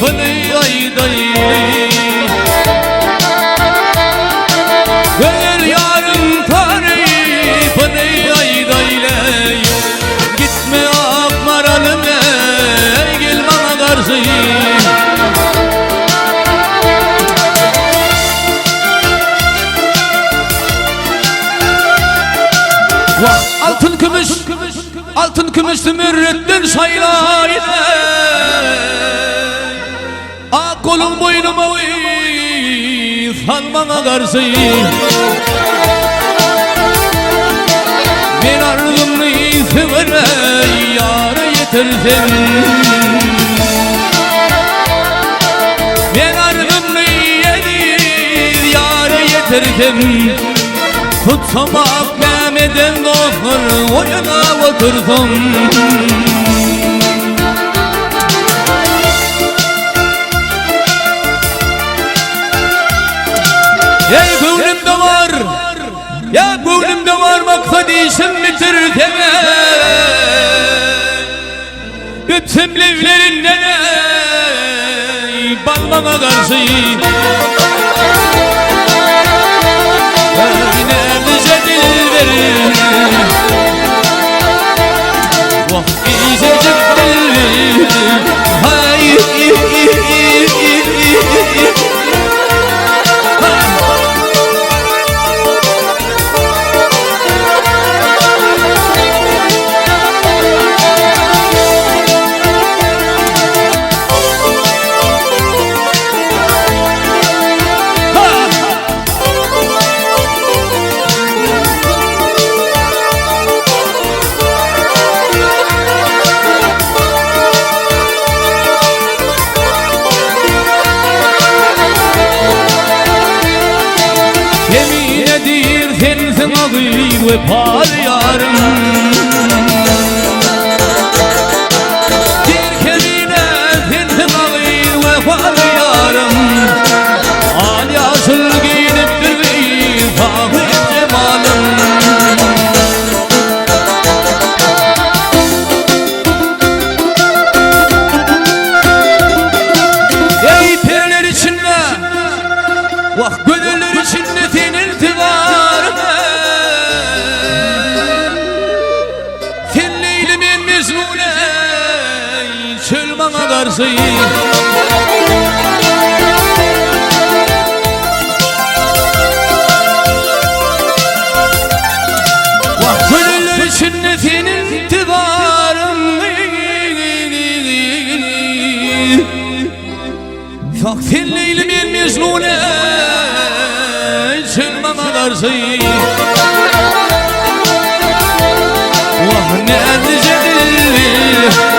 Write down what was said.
Tarypyny aýdaýly. Gözel ýaryň tarypyny aýdaýly. Gitme ak maralym ey, gel maňa garşy. Wah, altyn kümüş, altyn kümüş zümürrütden şaýlaýyn. Ak goluň boýnuma sal maňa garşy. Men arzymny söwere ýara ýetirsin. Men arzymny eziz ýara ýetirsin. Tutsam ak Mehmeden dostlar oýuna otursam. Ey göwnümde var, ya göwnümde var maksat işim bitirsene. Öpsem levlerinden ey, bal bana karşı. Yine bize dil verir. Vah incecik dil verir. Hay. Yemin edir sensin aziz vefalı yarım. Bir kemine sensin aziz vefalı yarım. Al yaşıl giyinip bir sahip cemalım. Ey periler içinde, vah gönüller içinde senin intibarın. Sen Leyli men Mecnun ey, çöl bana karşı. Vah gönüller içinde senin intibarın. Yok sen Leyli men Mecnun ey, çöl bana karşı. Vah ne dilli.